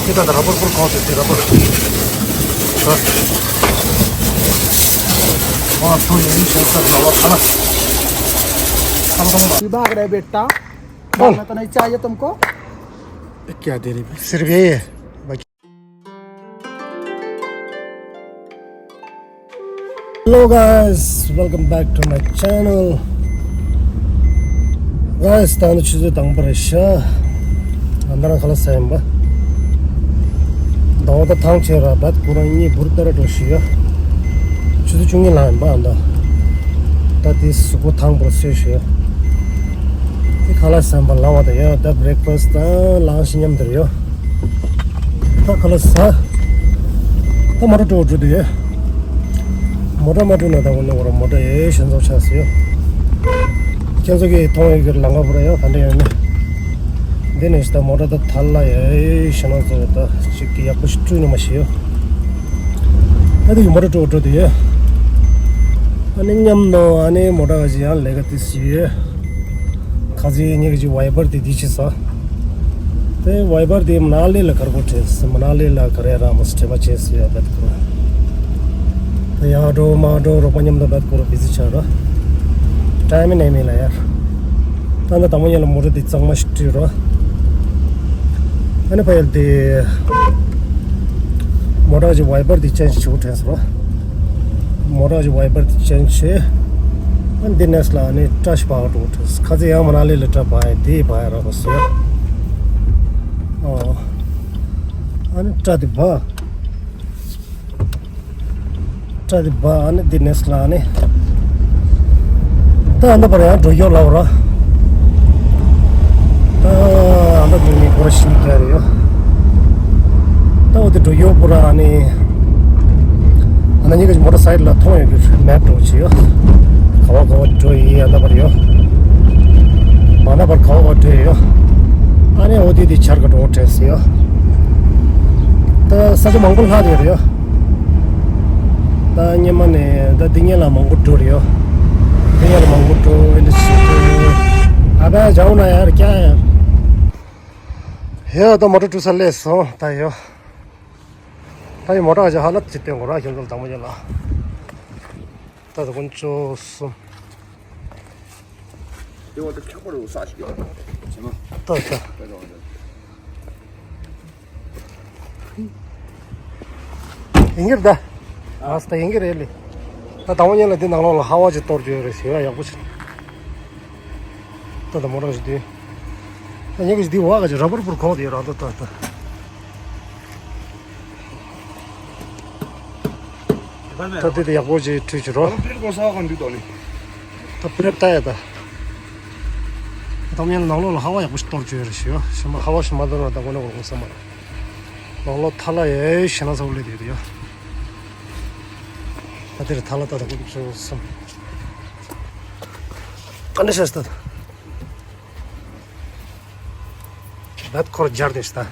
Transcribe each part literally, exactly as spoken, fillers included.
ཁྱེད་ད་ལྟ་ར་པར་པུར་གང་ཟེར་དེ་ར་པར། ཨ་ཚོ་ཡིན་ཤེས་ས་ར་བ་ཁ་ན། ཁ་ན་ཁ་ན། विभाग रहे बेटा। हाँ। मैं तो नहीं चाहिए तुमको। क्या दे रही? सिर्फ यही है। Hello guys, welcome back to my channel. Guys, ད་ནི་ཆུ་ཚོད་དང་པོ་རེད་ཤག་ཨ་ནི་རང་ཁ་ལག་ཟ་ཡིན་པ། ཟླ་བ་ད་ཐང་ཆད་ར་བད་ཁོ་རང་གཉིས་འབུར་ཏེ་ར་འགྲོ་ཤི་ཡ། ཆུ་ཚོད་བཅུ་གཉིས་ལ་ཡིན་པ་ཨ་ད། ད་དེ་གཟུགས་པོ་ཐང་པོ་སོས་ཤི་ཡ། དེ་ཁ་ལག་ཟ་ཡིན་པ་ལ་བ་ད་ཡ་ད་breakfast དང་lunch མཉམ་དུ་རེད་ཡ། ད་ཁ་ལག་ཟ། ད་མོ་ཊ་འགྲོ་འགྲོ་དུས། མོ་ཊ་མ་འགྲོ་ན་ད་འོ་ནི་འོ་ར་མོ་ཊ་ཡེ་ཤེས་ཚོགས་ཆགས་སུ་ཡོད། ཁྱེད་ཚོ་གིས་མཐོང་ཡོད་ཀྱི་ལམ་ཁ་བུ་ར་ཡོད་ག་འདྲ་ཡོད་ནི། འདི་ནས་ད་མོ་ཊ་ད་ཐ་ལ་ཡེ་ཤེས་ན་ཚོ་ད་ཅིག་གི་ཡག་པོ་ཞིག་བཀྲུས་ནི་མ་ཤེས་ཡོད། ད་དེ་གི་མོ་ཊ་འགྲོ་འགྲོ་དུས། ཨ་ནི་མཉམ་དུ་ཨ་ནི་མོ་ཊ་ག་ཞིག་ཡང་ལས་ཀ་དེ་སུ་ཡོད། ཁ་ཚིག་ཉིག་ཅིག་ཝའི་པར་དེ་དེ་ཅི་ས། དེ་ཝའི་པར་དེ་མ་ན་ལི་ལ་གར་གོ་ཁྲེས་མ་ན་ལི་ལ་གར་ཡ་ར་མ་སི་ཁྲེ་མ་ཆེ་སི་ཡ་བེད་ཁོ། དེ་ཡ་འགྲོ་མ་འགྲོ་རོགས་པ་མཉམ་དུ་བེད་ཁོ་ར་བི་ཟི་ཆགས་ར། ཊའིམ་ནས་མི་ལ་ཡ། ད་ནི་དང་པོ་ཉིད་ལ་མོ་ཊ་དེ་གཙང་མ་ཞིག་བཀྲུས་ར། ཨ་ནི་ཕ་ཡལ་དེ། མོ་ཊ་གི་ཝའི་པར་དེ་ཅན་ཅིག་བྱེད་དགོས་དྲན་སོང་། མོ་ཊ་གི་ཝའི་པར་དེ་ཅན་ཅིག་ཨ་འདི་ནས་ལ་ནི་བཀྲ་ཤིས་པ་འགྲོ་དྲན་སོང་། ཁ་ཚིག་ཡང་མ་ན་ལི་ལ་བཀྲ་བ་ཡ་དེ་བ་ཡ་ར་གོ་སོ། ཨོ། ཨ་ནི་བཀྲ་དེ་བ། བཀྲ་དེ་བ་ཨ་ནི་འདི་ནས་ལ་ནི། ད་ཨ་ནི་བར་ཡང་འགྲོ་ཡོད་ལ་བ་ར། ད་ཨ་ནི་འདི་ནི་གོ་ར་ཤིང་རྒྱ་རེ་ཡོད། ད་འོ་དེ་འགྲོ་ཡོད་པོ་ར་ཨ་ནི། ཨ་ནི་གཉིས་ཀྱི་མོ་ཊ་སའི་ཌི་ལ་མཐོང་ཡོད་ཀྱི་མེབ་འགྲོ་བྱེད་ཡོད། ག་བ་ག་བ་འགྲོ་ཡི་ཨ་ནི་བར་ཡོད། མ་ན་བར་ག་བ་ག་བ་འགྲོ་ཡོད། ཨ་ནི་འོ་དེ་དེ་ཆར་ག་འགྲོ་བྲེས་ཡོད། ད་ས་ཆ་མང་པོ་ལྷག་ཡོད་རེད་ཡོད། ད་སྔོན་མ་ནས་ད་འདི་ཉིད་ལ་མང་པོ་འགྲོ་རེད་ཡོད། འདི་ཉིད་ལ་མང་པོ་འགྲོ་ཨེ་འདྲ་ཞིག་འགྲོ་ཡོད། ཨ་ཕ་ཇའོ་ན་ཡར་ཀྱང་ཡར། ཧེ་ད་མོ་ཊ་འགྲོ་ས་སླེབས་སོང་ད་ཡོད། ད་ཡི་མོ་ཊ་ག་ཅིག་ཧ་ལབ་ཅིག་སྟོན་དགོས་ར་ཁྱོད་ཚོ་ལ་དང་པོ་ཉིད་ལ། ད་ད་དཀོན་མཆོག་གསུམ། དེ་བ་དེ་ཁྱད་པར་ཡོད་ས་ཞིག་ཡོད། བྱེ་མ། ད་ད། ད་ད་ད། ཡིན་གྱི་རེད་ད། ཨ་སི་ད་ཡིན་གྱི་རེད་ལེ། ད་དང་པོ་ཉིད་ལ་འདི་ནང་ལོགས་ལ་ཧ་བ་ཅིག་གཏོར་རྒྱུ་ཡོད་རེད་ཟེར་ཡ་ཡག་པོ་ཞིག་ད་ད་མོ་ཊ་ཞིག་འདི། ད་ཉིན་གྱི་འདི་བ་ག་ཅིག་ར་བར་པུར་གོག་དེ་རང་ད་ད་ད། ད་དེ་དེ་ཡག་པོ་ཅིག་ཁྲུས་བྱེད་རོགས། ད་པི་རེབ་ད་ཡ་ད། ད་མཉམ་ནང་ལོགས་ལ་ཧ་བ་ཡག་པོ་ཞིག་གཏོར་བཅུག་ཡོད་རེད་ཞུ་ཡ། ཞིམ་པ་ཧ་བ་ཞིམ་མ་གཏོར་བ་ད་དགོས་ན་དགོས་བསམ་པ་རེད། ནང་ལོགས་ཐ་ལ་ཡེ་ཞེ་ན་ཚ་བོ་སླེབས་ཡོད་རེད་ཡ། ད་དེ་རེད་ཐ་ལ་ད་ད་དགོས་བསམ། ག་འདྲ་ཤ་སྟ། ད་ཁོར་སྦྱར་ཏེ་ཤི་ད། ད་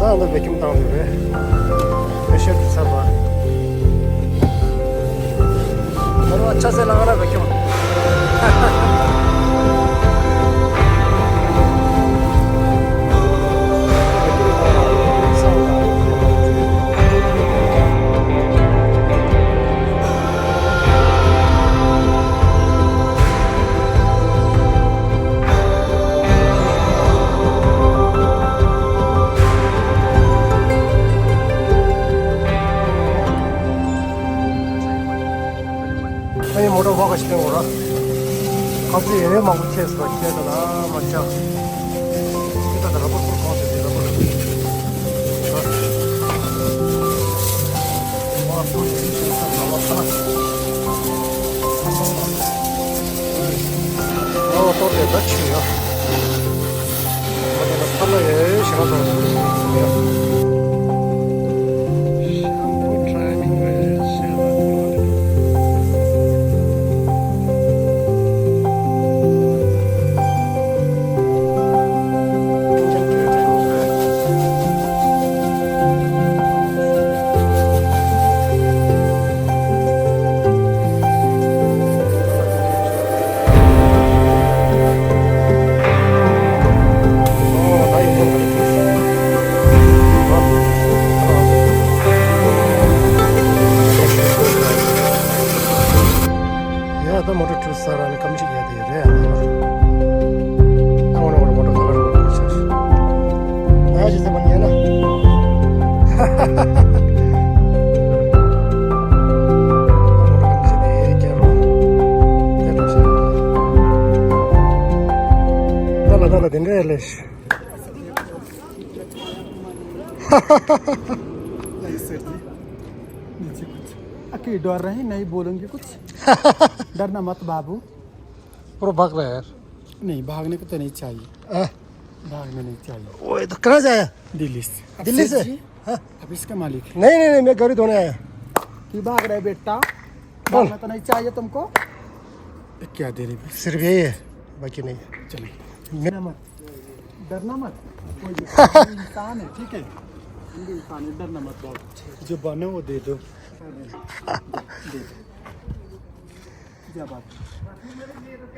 ང་ཚོ་བེ་ཁྱུམ་བཏང་ཡོད་རེད། བེ་ཤོད་དུ་ཚར་བ། ང་ཚོ་ཆ་ཚང་ལ་ང་རང་བེ་ཁྱུམ། བ་ག་ཞིག་སྟོན་འོ་ར། ཁ་ཚིག་ཡེ་མང་པོ་ཁྱེད་སོ་ཁྱེད་ད་ལ་མ་ཆག་ཁྱེད་ད་ད་ར་པོ་ཁོ་གང་དེ་དེ་ར་པོ་ར། ཨོ་ཏོ་དེ་ད་ཆུ་ཡ། ཡ་ད་མོ་ཊ་ཁྲུ་ས་ར་ནི་ཀམ་ཅིག་ཡ་དེ་རེད། ཨ་ནི་ཨ་ནི་མོ་ཊ་ཁ་ལར་མོ་ཊ་ཆགས་ཤག་ཨ་ཅི་ཟེར་མ་ཉན་ན། མོ་ཊ་ཀམ་ཅིག་དེ་རྒྱ་རོ་དེ་འགྲོ་ཤག་ད་ལ་ད་ལ་དེ་འདྲ་ལས། नहीं सर जी, नीचे कुछ। अकेले डर रहे हैं, नहीं बोलेंगे कुछ। डरना मत बाबू। पूरा भाग रहा है यार। नहीं, भागने को तो नहीं चाहिए। हाँ। भागना नहीं चाहिए। ओए, तो कहाँ जाया? दिल्ली से। दिल्ली से? सर जी, हाँ। आप इसका मालिक है। नहीं, नहीं, नहीं, मैं गाड़ी धोने आया। क्यों भाग रहे बेटा? बोल। भागना तो नहीं चाहिए तुमको। क्या दे रहे बस? सिर्फ यही है, बाकी नहीं है। चलिए। मैं डरना मत, कोई भी इंसान है, ठीक है? हम भी इंसान है, डरना मत बहुत। जो बने वो दे दो। दे दो। क्या बात है?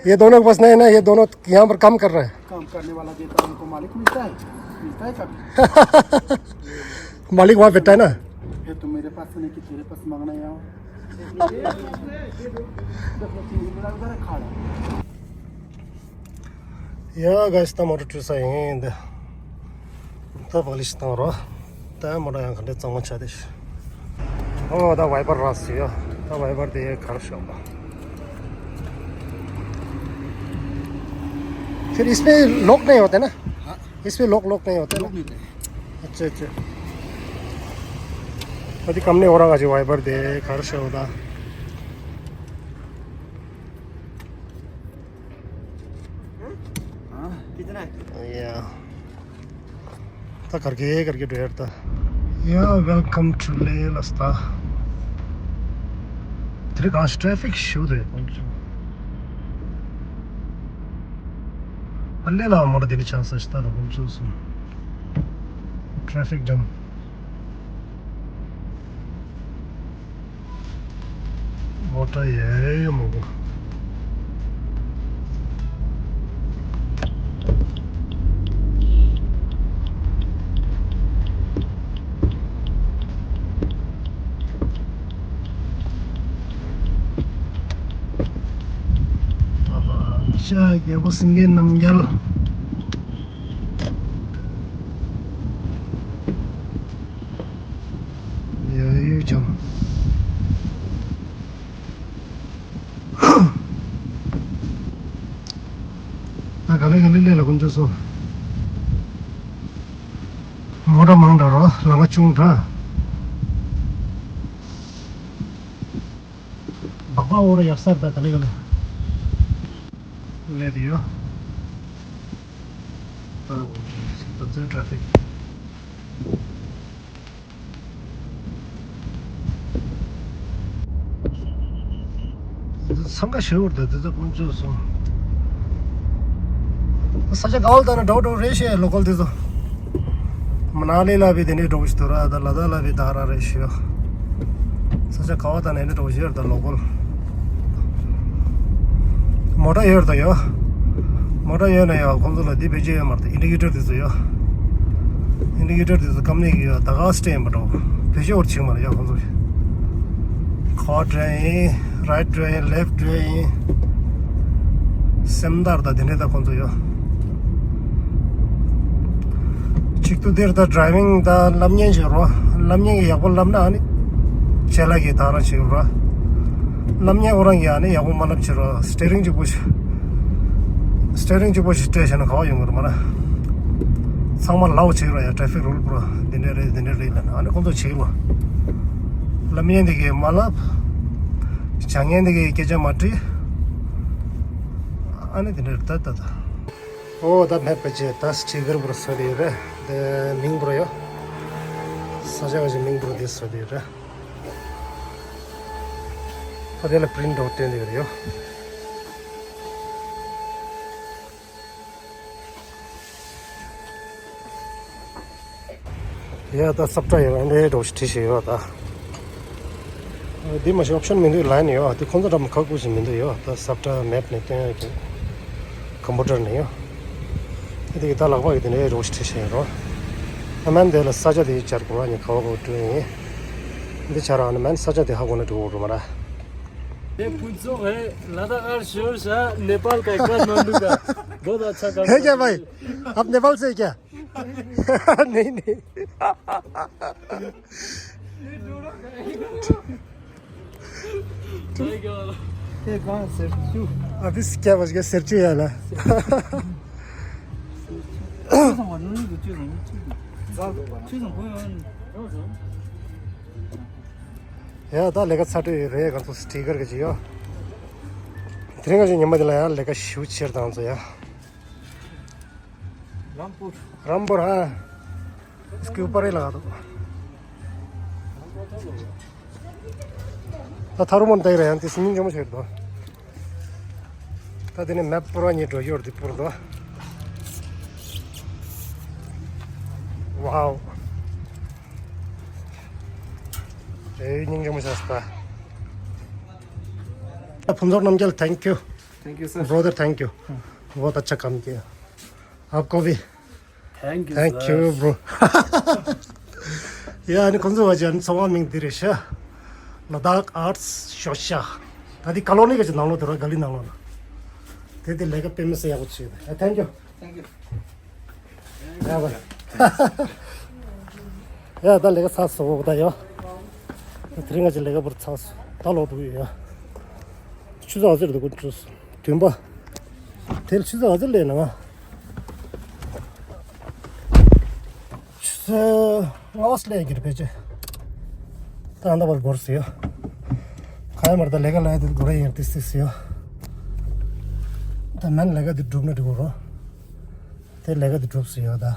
ये दोनों के पास नहीं है ना, ये दोनों यहाँ पर काम कर रहे हैं। काम करने वाला देता है, उनको मालिक मिलता है? मिलता है कभी? मालिक वहाँ बैठा है ना। फिर तुम मेरे पास से नहीं कि तेरे पास मांगना है यहाँ। देखो, तीन बड़ा उधर है, खा रहा है। ཡ་ག་ཤི་ད་མོ་ཊ་ཁྲུ་ས་ཡིན་འདི། ད་བག་ལེབ་ཞིག་བཏང་རོགས། ད་མོ་ཊ་ཡང་ག་འདྲ་གཙང་མ་ཆགས་བསྡད་ཤག་ཨོ་ད་ཝའི་པར་རག་སོང་ཡ། ད་ཝའི་པར་དེ་གར་ཤོག་པ། फिर इसमें लॉक नहीं होता ना? हाँ। इसमें लॉक, लॉक नहीं होता ना? लॉक नहीं होता है। अच्छा, अच्छा। अभी कम नहीं हो रहा जी, वाइपर दे, खर्च होता। हाँ, कितना है? या। ད་གར་གེ་གར་གེ་འགྲོ་ཡར་ད། Yeah, welcome to Leh ལ་སྟ། དེ་རིང་གང་ཞིག་ཊེ་ཕིག་ཞུ་རེད་ཁོང་ཚོ། ཨ་ལེ་ལ་མོ་ཊ་དེ་རིང་ཆགས་ས་ཞིག་ད་ད་ཁོང་ཚོ་སོང་། ཊེ་ཕིག་ཇམ། མོ་ཊ་ཡལ་ཡོད་མོ་གོ། ཤ་རྒྱལ་པོ་སེང་གེ་རྣམ་རྒྱལ། ཡ་ཡུལ་ལྗོངས། ད་ག་ལེ་ག་ལེ་ལེ་ལ་ཀུན་སྤྱོད་སོ། མོ་ཊ་མང་དྲགས་རོ་ལམ་ཁ་ཆུང་དྲགས། སྦག་སྦག་འོ་ར་ཡག་སར་ད་ག་ལེ་ག་ལེ་ལེ་དེ་ཡོད། ད་ད་ཚོའི་ཊེ་ཕིག་འདི་འཚང་ཁ་ཞེ་པོ་རེད། འདི་ཚོ་ཀུན་སྤྱོད་སོང་། ས་ཆ་ག་བ་ལ་ལྟ་ན་འདྲ་བོ་འདྲ་བོ་རེད་ཤག་ལོ་ཀལ་འདི་ཚོ། མ་ན་ལི་ལ་བི་དེ་འདྲའི་འདྲ་བོ་ཞིག་འདུག་ར། ད་ལ་དྭགས་ལ་བི་ད་ར་རེད་ཤག་ས་ཆ་ག་བ་ལྟ་ན་འདི་འདྲ་བོ་ཞིག་རེད་ད་ལོ་ཀལ། མོ་ཊ་ཡོད་རེད་ད་ཡོད། མོ་ཊ་ཡོད་ན་ཡོད་ཁོང་ཚོ་ལ་འདི་བེད་སྤྱོད་ཡོད་མ་རེད་ད། ཨིན་ཌི་ཀེ་ཊར་དེ་ཚོ་ཡོད། ཨིན་ཌི་ཀེ་ཊར་དེ་ཚོ་ཀམ་ནི་གི་ཡོད། ད་ག་སི་ཊེ་ཡིན་པ་འདྲ་བོ། བེད་སྤྱོད་འོར་ཆིག་མ་རེད་ཡོད་ཁོང་ཚོ་གི། ཁ་བ་འགྲོ་ཡིན། རའིཊ་འགྲོ་ཡིན། ལེཕཊ་འགྲོ་ཡིན། སེམས་དར་དང་དེ་འདྲས་ད་ཁོང་ཚོ་ཡོད། གཅིག་ཏུ་འདིར་ད་ཌ་རའི་ཝིང་ད་ལབ་ཉན་བྱེད་རོགས། ལབ་ཉན་གི་ཡག་པོ་ལབ་ན་ཨ་ནི་ཆེ་ལ་གི་ད་རང་བྱེད་རོགས། ལམ་ཉེ་ཁོ་རང་གིས་ཨ་ནི་ཡག་པོ་མ་ལབ་བྱེད་རོགས། སི་ཊི་ཡ་རིང་གཅིག་པོ་ཞིག་སི་ཊི་ཡ་རིང་གཅིག་པོ་ཞིག་སྤྲད་བྱས་ན་ག་བ་ཡོང་གི་རེད་མ་ན། ཚང་མ་ལའོ་བྱེད་རོགས་ཡ། ཊ་ཕིག་རུལ་པོ་འདི་འདྲ་རེད་འདི་འདྲ་རེད་ལབ་ན་ཨ་ནི་ཁོང་ཚོ་བྱེད་རོགས། ལམ་ཉེ་འདི་གིས་མ་ལབ། བྱ་ངན་འདི་གིས་སྐད་ཆ་མ་དྲིས། ཨ་ནི་འདི་འདྲ་རེད་ད་ད་ད། ཨོ་ད་མེད་པ་བྱས་ད་སི་ཊི་ཀར་པོ་ར་བཟོ་དེ་ཡོད་རེད། དེ་མིང་པོ་ར་ཡོད། ས་ཆ་ག་ཞིག་མིང་པོ་ར་དེ་བཟོ་དེ་ཡོད་རེད། ཨ་དེ་ལ་པི་རིན་ཊི་འདྲ་བོ་བསྟན་བསྡད་ཡོད་རེད་ཡོ། ཡ་ད་ས་བཀྲ་ཡོད་རེད་འདྲ་བོ་ཞིག་བྲིས་བཞག་ཡོད་ད། འདི་མ་གཞི་ཨོབ་ཤན་མི་འདུག་ལན་ཡོད། དེ་ཁོང་ཚོ་འདྲ་མི་ཁག་པོ་ཞིག་མི་འདུག་ཡོད། ད་ས་བཀྲ་མེབ་ནས་བསྟན་ཡོད་ཀྱི། ཀམ་པུ་ཊར་ནས་ཡོད། དེ་གི་ད་ལག་པ་གི་དེ་འདྲའི་རོགས་ཤིག་བྲིས་བཞག་ཡོད་རོ། ཨ་མན་དེ་ལ་ས་ཆ་དེ་སྦྱར་དགོས་ཨ་ནི་ག་བ་ག་བ་འགྲོ་ཡིན། འདི་ཆ་ར་ཨ་ནི་མན་ས་ཆ་དེ་ཧ་གོ་ན་འགྲོ་གོ་རུ་མ་ར། ये पूछो है, लद्दाख और शोर शाह नेपाल का एक बार नोंदू का। बहुत अच्छा काम है क्या भाई? आप नेपाल से क्या? नहीं, नहीं। ये कहाँ से? अभी क्या बज गया? सिर्फ यार। ཡ་ད་ལས་ཀ་ཚར་གྲབས་རེད། ང་ཚོ་སི་ཊི་ཀར་གི་ཅིག་ཡོད། དེ་རིང་ང་ཚོ་ཉི་མ་འདི་ལ་ཡང་ལས་ཀ་ཞེ་པོ་ཆེ་རེད་ད་ང་ཚོ་ཡ། རམ་པུར། རམ་པུར་ཧ། སྐྱོ་པ་རེད་ལ་ད། ད་ཐ་རུ་མོན་ཏེག་རེད་ཡང་དེ་སྙིང་རྗེ་མོ་ཆེ་རེད་དོ། ད་དེ་ནས་མེབ་པུར་བ་གཉིས་འགྲོ་ཡོད་དེ་པུར་དོ། ཝའོ། ཨེ་སྙིང་རྗེ་མོ་ཆགས་སོང་ད། ཕུན་ཚོགས་རྣམ་རྒྱལ། Thank you. Thank you, sir. Brother, thank you. बहुत अच्छा काम किया। आपको भी। Thank you, thank you, sir. Bro. ཡ་ཨ་ནི་ཁོང་ཚོ་བ་ཅན་ཚོང་བ་མིང་འདི་རེད་ཤག Ladakh Arts Shosha. ད་འདི་ཀ་ལོ་ནི་ག་ཅིག་ནང་ལོགས་དེ་ར་ག་ལི་ནང་ལོགས་ལ། དེ་དེ་ལས་ཀ་དཔེ་མི་སྲིད་ཡག་པོ་བྱས་ཏེ། ཨ། Thank you. Thank you. ཡ་བ། ཡ་ད་ལས་ཀ་ཚར་སོང་ད་ཡ། དེ་རིང་ང་ཅིག་ལས་ཀ་བུར་ཚར་སོང་ད་ལོག་འགྲོ་ཡོད་ཡ། ཆུ་ཚོད་ག་ཚོད་རེད་འདུག་གོ་ཆུ་ཚོད་བདུན་པ། དེ་ལ་ཆུ་ཚོད་ག་ཚོད་སླེབས་ན་ང་། ཆུ་ཚོད་ལྔ་པ་སླེབས་ཀྱི་རེད་ཕལ་ཆེར། ད་ཨ་ད་བར་འགོར་སོང་ཡ། ག་ཡ་མར་ད་ལས་ཀ་ལ་ཡ་དེ་འགོར་ཡ་ཡང་དེ་སྲིད་སོང་ཡ། ད་མན་ལས་ཀ་དེ་སྒྲུབ་ན་འགྲིག་གོ་རོ། དེ་ལས་ཀ་དེ་གྲུབ་སོང་ཡོད་ད།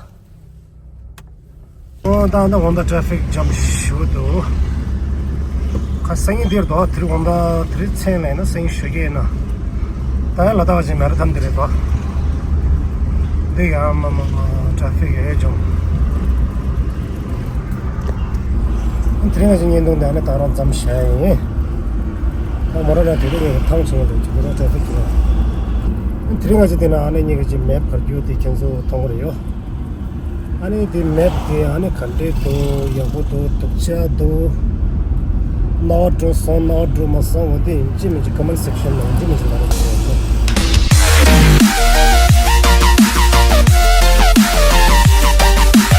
ཨོ་ད་ད་དགོང་དག་ཊ་ཕིག་ཇམ་ཞུ་འདུག་ཁ་སང་ཉིན་འདིར་དོ་དེ་རིང་དགོང་དག་དེ་རིང་མཚན་ལ་ཡིན་ན་སང་ཉིན་ཞོགས་ཀས་ཡིན་ན། ད་ཡང་ལ་དྭགས་ཅིག་མེ་ར་ཐམ་འདི་རེད་དོ། འདི་ཡང་མ་མ་མ་ཊ་ཕིག་ཡོད་ཅུང་། དེ་རིང་ང་ཚོ་བརྙན་ཐུང་འདི་ཨ་ནི་ད་རང་ཙམ་བྱས་ཡིན། ད་མོ་ར་ལ་དེ་རིང་ངས་ཐང་ཆེན་པོ་འདུག་ཅིག་མོ་ར་ཊ་ཕིག་གི་ར། དེ་རིང་ང་ཚོ་འདི་ན་ཨ་ནི་གཉིས་ཀ་ཅིག་མེབ་ག་རྒྱུ་དེ་ཁྱེད་ཚོ་མཐོང་གི་རེད་ཡོད། ཨ་ནི་དེ་མེབ་དེ་ཨ་ནི་ག་འདྲས་འདུག་ཡག་པོ་འདུག་སྡུག་ཅག་འདུག་རྣ་བ་འགྲོ་སོང་རྣ་བ་འགྲོ་མ་སོང་འོ་དེ་ཡིན་གཅིག་མིན་གཅིག་ཀོ་མེན་སེག་ཤན་ལ་ཡིན་གཅིག་མིན་གཅིག་ལ་རེད།